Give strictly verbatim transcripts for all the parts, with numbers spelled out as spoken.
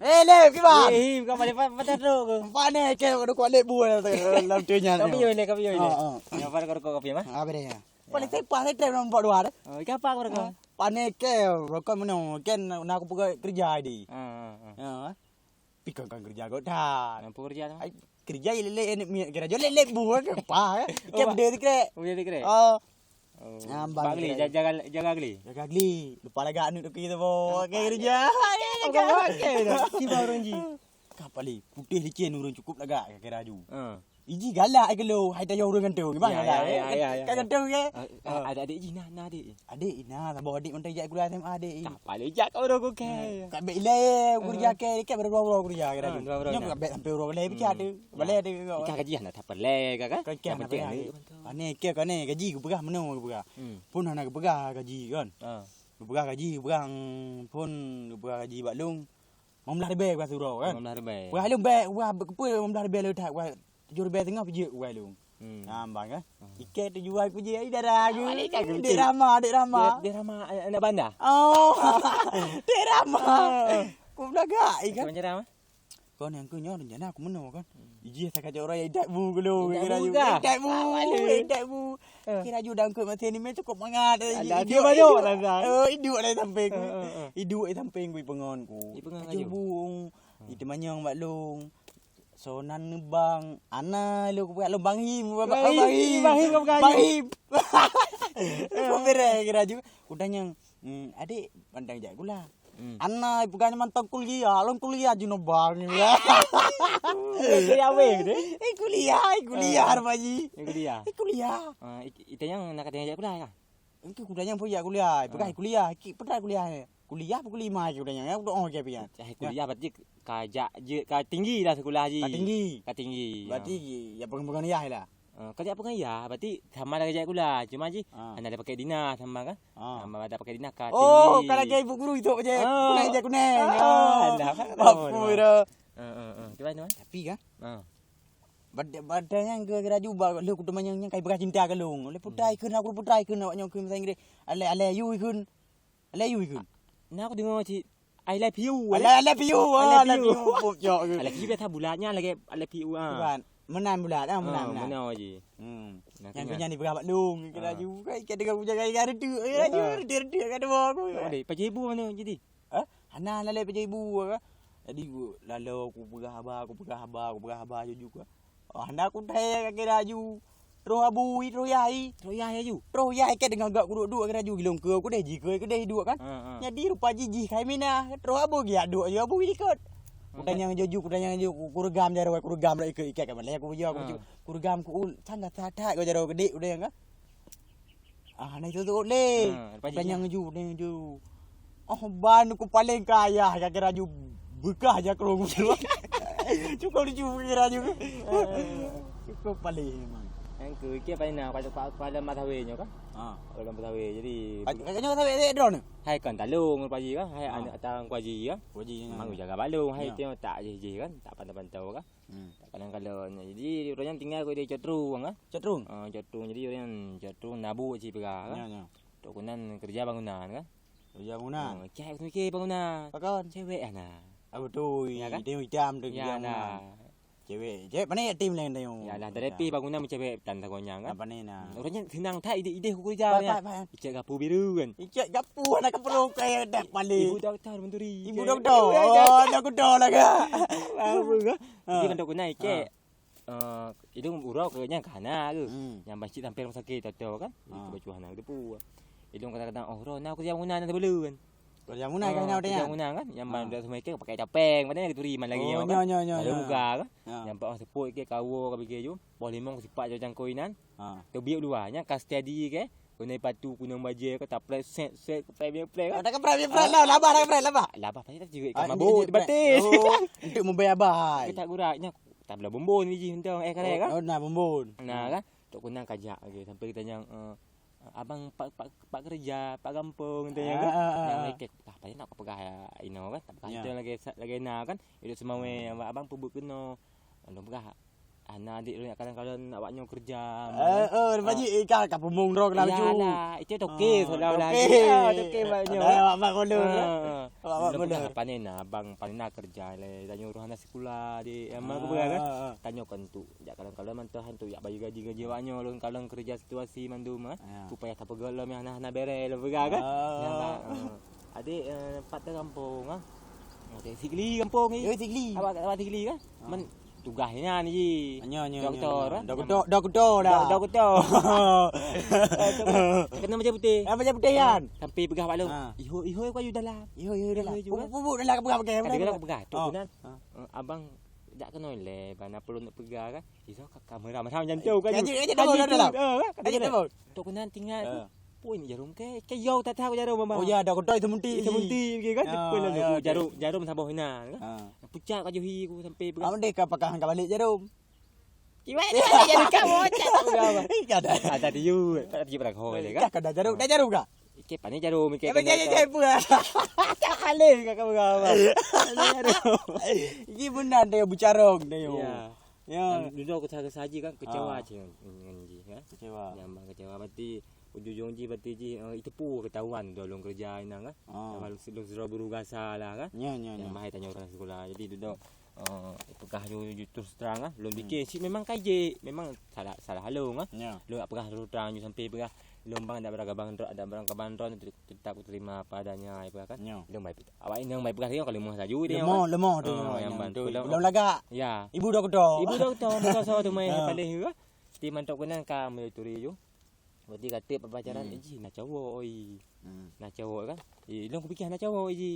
Eh, Lem, kiban? Eh, bukan balik pa-, patah trok ke? Pane ke, kau kuat lek buah lam tu nyan. Kopi yo, Lem, kopi yo, Lem. Ah, ah. Ya, pada kau kopi mah. Ah, beda ya. Paling saya pas saya trem nampak dua dah. Oh, ikan apa kau rokok? Pane ke, rokok mana? Kan nak aku pegang kerja di. Ah, ah, ah. Ya. Pi kon, kon keureuja gobnyan. Lampu keureuja tu? Ai, keureuja lé-lé, eh, mi-, kira jolé lé bu, eh, ke pa, eh. Ikan Oh, beda sikrek. Oh, beda sikrek? Oh. Oh. Ngambang Bak Geli, sikrek. Ja-, jaga, jaga Geli. Jaga Geli. Lupa lagak aneuk tu kita bawa. Nampak Oke, keureuja. Hai, Apa jaga. kau pakai tu? Kiba urang ji. Kapali, putih licin urang cukup lagak kira ju. Ha. Iji galak ai kelo, hai tayong urang gantong. Bang, Ya, galak, ya, eh. ya, ya, ya. Kan gantong ke? Ah, ah, Ah. ada adik ji, nah, nah adik ji. Adik, nah, saboh adik mantong jak kuliah S M A adik ji. Kapali jak kau urang ku ke. Ka bek ilai guru Ah. jake, ikat baru dua orang guru jake Ah, tadi. dua orang Nyok dah. ka bek sampai orang balai pecah Hmm. tu. Balai Ya. ada ke kau. Ikan gaji anak tak perleh ke kan? Kau ikan Yang apa penting ya? anak tu. Kau ni ke kau ni gaji ku peugah meno ku peugah. Hmm. Pun hana ku peugah gaji kan. Ah. Ku peugah gaji, ku peugah, hmm, pun ku peugah gaji bak long. Lima belas ribèe ku peugah sidroe kan. Lima belas ribèe. Peugah long bèk, ku peugah, ku peugah lima belas ribèe le that, ku peugah tujoh ribèe teungoh pijeuet ku peugah long. Hmm. Ha, bang kan. Hmm. Ikat tujuan ku jih, ai dara ke. Awak ni kan Dek geuti. Rama, Dek Rama. Dek, Dek Rama, anak, anak bandar. Oh. Dek Rama. Ah. Ku belagak, eh, kan. Macam mana? Kon nyang keu nyoe rencana aku meunoe kan. Hmm. Iji sakajak orang yang idak bu kelu, Idak kira bu juga. Idak bu, Awak ni. Idak bu. Eh. Kira ju dangkut mati ni meh cukup mangat. Alah, Idup, dia banyak idup. Orang dah. Eh, idup dalam samping. Eh, eh, eh. Idup dalam samping ku pengon ku. Di pengon Ajuh aju. Bu. Hmm. Di temanyong bak long. Sonan neubang, ana lôn kupeugah lôn Bang Him, Bang Bang Him, Him. Bang Him, Bang Him. Bang Him. Kok beres kira ju. Kutanyong, "Hmm, adik, pandang jak kula." Hmm. Ana peugah nyan mantong kuliah, lôn kuliah ju neubang. Kuliah weh tu? Eh, kuliah, eh, kuliah Ah. rupanya. Eh, kuliah. Eh, kuliah. Ah, ik-, itanyong nak katanya jak kula kah? Engke kutanyong peue jak kuliah, peugah Ah. kuliah, ki peugah kuliah. Kuliah pukul lima je kutanyong, ya, udah oh je pian. Eh, kuliah berarti ka jak je, ka tinggi dah sekolah ji. Ka tinggi. Ka tinggi. Berarti Ha. ya pengen-pengen yah lah. Eh, ka jak pengen yah, berarti sama dah jak kuliah. Cuma ji, Ha. hana ada pakai dinas sama kan? Ha. Sama ada pakai dinas ka Oh, tinggi. Kalau jadi ibu guru itu je. Ah. Kunai je kunai. Ah, Ya. dah, kan? Apa Oh, dah. Dah? Eh, eh, eh. Cuba tu, eh. Tapi kan? Ah. Bad-, badan nyang keu kira jubah lheueh kuteumanyong nyang kai beurah cinta keu lôn. Lé putai Hmm. kheun aku putai kheun awak nyoe kheun bahasa Inggris. Alai, alai you kheun. Alai you kheun. Nah, aku dengar cit, "I love you," I eh? love, I love you. I Ah, love I love you. you. Pop cok kheun. I love you biasa bulatnya lagi I love you, ah. Bukan. Menang bulat, ah, menang, Ah, menang. menang je. Hmm. Nah, Nyang kena. keu nyan dipeugah bak lôn, kira Ah. ju. Kai, kai dengar aku jaga, jaga reuteuek, kira ju, Ah. reuteuek, reuteuek kat dua aku. Oh, deh, pakai ibu mana jadi? Hah? Hana, hana lé pajoh ibu ka. Jadi, ku, lalo ku peugah haba, ku peugah haba, ku peugah haba juju ka. Oh, hana ku thèe ka kira ju. Troh abu i, troh yah i. Troh yah i ju? Troh yah i, ka deungon gak kuduek-duek kira ju. Gilong keu kudeh ji keu kudeh duek kan. Ha, ha. Jadi, rupa jih jih khai mina. Troh abu giak duek ju abu i likot. Ha. Kutanyong juju, kutanyong ju, ku, kureugam jaroe, kureugam lom ikeu ikat ka malèe, ku ju, ku Ha. ju, kureugam ku ul, sangga that-that ku jaroe geudik udeh ka. Ah, na itu tu lé. Ha, lepas Tanyong ju, tanyong ju. Oh, ban ku paléng kaya, kira ju beukah jakrong. Cukup lucu kira ju. Cukup paléng memang. Yang ke, ke paling nak pada, pada, pada Mas Hawi nyoe kan? Ha. Pada Mas Hawi. Jadi, Kat, kat nyoe Mas Hawi, eh, drone? Hai kan talong Pak Haji kan? Hai Ha. anak tang Pak Haji kan? Pak Haji, Memang ha. jaga balong, hai Ya. tengok tak jih-jih kan? Tak pantau-pantau kan? Hmm. Tak kadang kalau, jadi, orang yang tinggal di Cot Trueng kan? Cot Trueng? Ah, Cot Trueng. Jadi, orang Cot Trueng Nabu cik peugah kan? Ya, ya. Tok Kunan kerja bangunan kan? Kerja bangunan? Ah, cek aku mikir bangunan. Pakon? Cewek ana. Ah, betul. Ya kan? Dia hitam tu Ya, kerja nah. bangunan. Cewek, cewek mana yatim lain tengok. Ya lah, dari pih bangunan cewek tan takutnya kan? Apa ni nah? Hmm, Orang yang senang tak ide-ide aku kerja Pak, ya. Pak, Pak. Icek gapu biru kan? Icek gapu anak keperlu kaya dah paling. Ibu doktor menturi. Ibu Cewek. doktor. Ibu Oh, doktor. Doktor lah ke? Apa ke? Jadi Ha. kan Tok Kunan icek. Ha. Eh, idong uroe ke nyang ka hana ke. Hmm. Nyang ban cit sampai rumah sakit, tato kan. Jadi Ha. kebacuh hana depu. Idong kadang-kadang, "Oh, roh, na aku siap guna na sebelum kan." Kerja guna kan Ah, hana kerja dia? guna kan. Nyang ban Ha. dah semua ikan pakai capeng, mana lagi turi man lagi Oh, nyo kan. nyo, nyo, Lalu nyo. muka kan. Ha. Nyang pak seput ke kawo ka bagi ju. Boh limong sipak jauh cangkoi nan. Ha. Tebiuk luar, nyang ka steady ke. Kena patu kunang bajai ke, taplek set, set, keplek, keplek kan. Ada keplek, keplek lah, labah, labah, labah. Labah payah tak juga Ah, kan ini mabuk dia di batis. Oh, untuk membayar bai. Kita gurak, nya tak belah bumbun biji untung, eh, karet kan. Oh, nah, bumbun. Nah, Hmm. kan. Tok Kunang kajak lagi sampai kita yang, eh, abang pak, pak, pak kerja, pak gampong, kita yang Ah, kan. ah, ah, Yang ah. lekek, "Tah, payah nak peugah ya, ino kan. Tak peugah Ya. itu lagi, lagi na kan. Itu semua Hmm. abang, abang pun buat kena." Lalu peugah, Anak adik lôn kadang-kadang awak nyoe kerja, Eh, eh, Pak Ji, eh, ka, ka pumong droe keunan Iya cu. lah, itu toke Ah, seolah-olah toke. gitu. Ah, toke awak nyoe. Ada awak mak kolor, eh? Ah, ah. Awak mak Lôn kolor. peugah, panen na abang, panen na kerja le. Tanyoe roh hana sikula di, eh, mak Ah, peugah kan? ah, ah. Tanyoe kan tu, jak kadang-kadang mantong hantu jak bayeue gaji-gaji awak nyoe, lôn kadang kerja situasi mandum, ah. Ya. Supaya tapeugah lom nyang hana-hana bereh, lôn peugah kan? Ah. Nyang ba-, ah. Adik, eh, pat ke kampung, ah? Oke, Sigli kampung ni. Ya, Sigli. Awak, awak Sigli kan? Ah. Man, tugas nyan ji. Nyo, nyo, nyo, Doktor, nyo. eh? Doktor, doktor dah. Dok-, doktor. Eh, doktor. Kena macam putih. Ah, macam putih, Yan. Sampai peugah bak lôn. Ah. Iho, iho aku aju dalam. Iho, iho dalam. Iho juga. Pupuk, pupuk dalam, peugah pakai. Kata kena aku peugah. Tok Oh. Kunan. Ah. Eh, abang jak kena le, bana perlu nak peugah kan? Iso ka, ka merah-merah macam tu kan? Jadi, jadi, Haji dah tu, dalam. eh, kan? Jadi, Tok Kunan tinggal tu. Ah. Pun jarum ke, ke yau tak tahu jarum, Abang. Oh, ya, dah kutoi semunti. Semunti ke kan? Ah, Depan lalu ya, aku, okey. jarum, jarum saboh ina kan? Ah. Pucak ka juhi aku sampai peugah. Abang deh ka pakah ka balik jarum. Kiwak ni ada jarum kamu, cak tak peugah, Abang. Eh, kada. Ada tiup, tak tiup dah kau le kan? Kah kada jarum, dah jarum kah? Ike pani jarum, ike Eh, kena jarum, tak. jarum pun. Tak halih kau peugah, Abang. Ada jarum. Ini benar dia bucarong dia. Ya. Ya. Dan dulu aku saja kan kecewa Ah. je ngan, ngan ji, kan? Kecewa. Nyang bang kecewa berarti ujung-ujung ji berarti ji, eh, itu pun ketahuan tu lôn kerja inang kan. Ah. Kalau lôn sidroe guru gasa lah kan. Ya, ya, Yang ya. mahai tanya orang sekolah. Jadi duduk, eh, peugah ju, ju terus terang kan. Lôn Hmm. fikir si memang kan je, memang salah, salah lôn kan. Ya. Lôn nak peugah terus terang ju sampai peugah lôn bang ada beragam bang, ada beragam bang tetap kuterima apa adanya, ya, kan? Nyo. Lôn bai, awak inong bai peugah tengok kalau lemah laju dia, Lemah, kan? lemah tu, Ah, lemah yang inong bantu tu. dah. Belum lagak. Ya. Ibu doktor. Ibu doktor, doktor sama tu main Ha. paling ke. Ti mantok kenang ka meuturi ju. Berarti kata pembelajaran Hmm. eh, ji, na cowok, oi. Hmm. Na cowok, kan? Eh, lôn kupikir na cowok, oi, ji.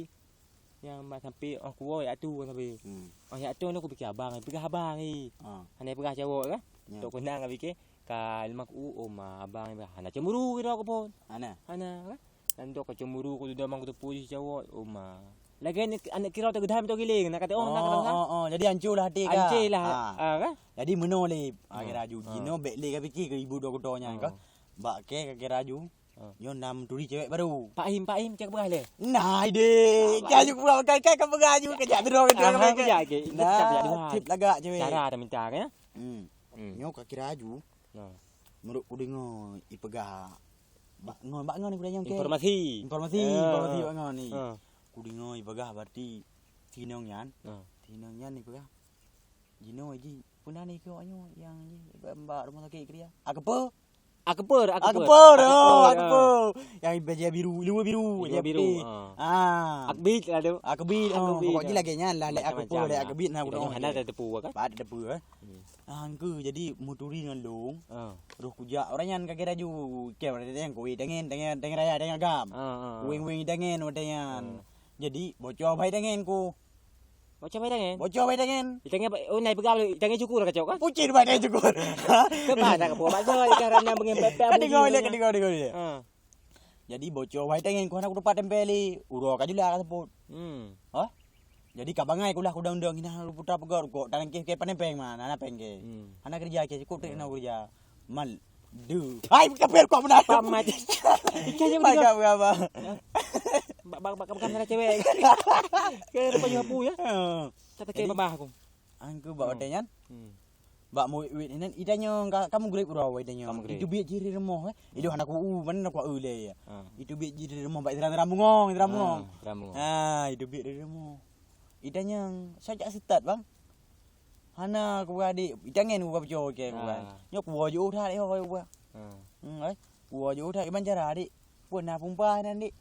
Yang mak sampai, oh, kuwoe yak tu sampai. Hmm. Oh, yak tu, lôn kupikir abang, peugah abang, eh. Ah. Hana peugah cowok, kan? Ya. Tok kenang ka fikir, ka lemah ku, oh, ma, abang, hana cemburu kira aku pun. Hana? Hana, kan? Dan tu ka cemburu ku tu damang ku teupui si cowok, oh, ma. Lagi aneuk, aneuk kira teugeudam tu giling, nak kata, oh, nak kata, Oh, oh, oh. Jadi hancur lah hati kah? Hancur lah, Ah. ah, kan? Jadi meunoe le, Ah. akhir aju. Ah. Jinoe bek le ka fikir ke ibu doktor nyan Ah. kah? Bak ke ka kira aju. Ah. Nyoe nam turi cewek baru. Pak Im, Pak Im, cak peugah le. Nah, ide. Ah, Pak Cak Im. aju peugah, kai, kai ka peugah aju, kejak tu dong, Ah, kejak kejak ke? Nah, Kejak dua. tip lagak cewek. Cara dah minta, ya? Hmm. Hmm. Nyoe ka kira aju. Nah. Menurut ku dengar, ipeugah bak ngon, bak ngon ku dengar ke? Informasi. Informasi, Ah. informasi bak ngon ni. Ah. Ku dengar ipeugah berarti sinong nyan. Ah. Sinong nyan ipeugah. Jinoe ji, pernah ni ke awak nyoe yang ji, bak rumah sakit keria. Akepe? Akeper, Akeper, Akeper, oh, Akeper, Akeper. ah. Yang baju biru, luar biru, Luar yang biru, putih. ah. Ah. Akbit lah tu. Akbit, oh, Akbit, pokok ji ah. lagak nyan lah, lek Macam-macam Akeper, lek lah. Akbit, nah, Kita budak kan hana macam. ada tepu, kan? Pak ada tepu, eh? Hmm. Ah, engke jadi muturi ngon lôn. Ah. Roh kujak orang nyan kaki raju. Ke orang nyan kuwi tangen, tangen, tangen raya, tangen agam. Ah, ah, ah. Wing-wing tangen, orang nyan. Ah. Jadi bocor bai tangen ku. Bocor bai tangen? Bocor bai tangen. Itangen, oh, nai peugah, itangen cukur kacok, kan? Pucin bai tangen cukur. Ke mana ke buat bakso, ikan rendang bengen pepek, Ka bunyi dengar dia, dengar. ka dengar, dengar dia. Ah. Jadi bocor bai tangen ku hana ku tempat tempel li. Uroe ka jula ka sepot. Hmm. Ha? Jadi ka bangai kulah kudang-dang hina lu putra pegok rukok dan ke ke panempeng ma, nana peng ke. Hmm. Hana kerja ke, cukup tak hana kerja. Mal de. Hai, ka per kok benar. Pamat. Ikan je Pakai betul. apa, apa? Bak, bak, bak, bak, bak, cewek. Ke rupa je apu, ya? Ha. Tak pakai Jadi, babah aku. Angku bak Hmm. hotel nyan. Hmm. Bak mu wit nyan, ida nyo ka, kamu grep uroe ida nyo. Kamu grep. Itu biet jiri remoh, eh. Ido hana ku u, mana nak ku u le, ya. Ha. Itu biet jiri remoh, bak terang-terang bungong, terang bungong. Ha, terang bungong. Ha, itu biet jiri remoh. Ida nyang sajak setat, bang. Hana ku adik, jangan ku baca ke, bang. Ha. Nyo ku wajib udah deh, bang. Ha. Hmm, eh. Ku wajib udah, iban cara, adik. Pun na pumpa nan, dik.